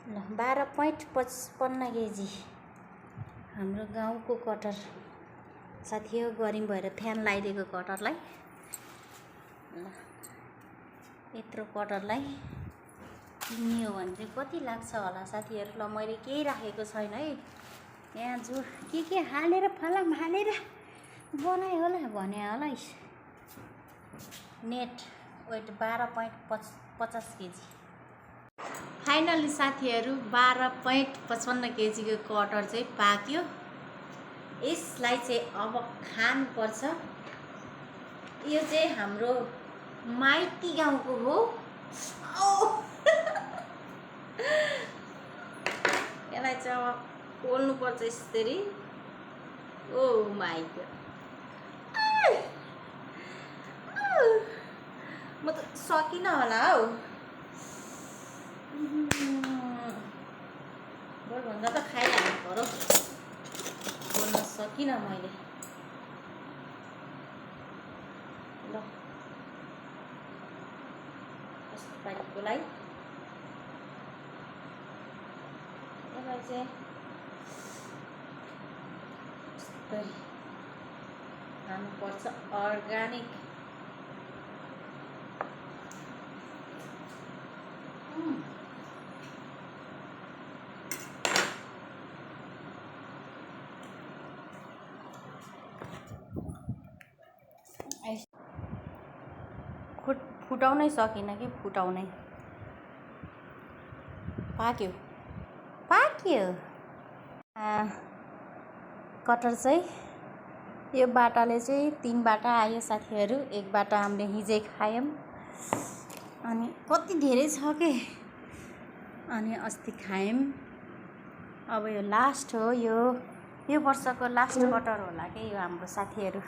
12.55 KG हाम्रो गाउँको cutter साथी हो। गरिम भएर फ्यान लगाइदिएको कटरलाई। ल यत्रो कटरलाई किन्ने हो भने चाहिँ कति लाग्छ होला साथीहरू? ल मैले केही राखेको छैन है, यहाँ जो के हालेर फलाम हालेर बनाए होला भने होला। Net weight 12.50 KG. फाइनली साथीहरू 12.55 केजीको कटर चाहिँ पाक्यो। यसलाई चाहिँ अब खानुपर्छ। यो चाहिँ हाम्रो माइती गाउँको हो। यसलाई चाहिँ अब पोल्नुपर्छ यसरी। ओ माइ गॉड, म त सकिन होला हौ। भन्दा त खाइहाल्नु पर्यो। बोल्न सकिनँ मैले। ल कस्तो पारिकोलाई यसलाई चाहिँ यस्तै खानुपर्छ अर्ग्यानिक। फुटाउनै सकिनँ कि फुटाउनै। पाक्यो पाक्यो। कटर चाहिँ यो बाटाले चाहिँ 3 बाटा आयो साथीहरू। एक बाटा हामीले हिजै खायौँ अनि कति धेरै छ के, अनि अस्ति खायौँ। अब यो लास्ट हो। यो वर्षको लास्ट कटर होला के यो हाम्रो साथीहरू।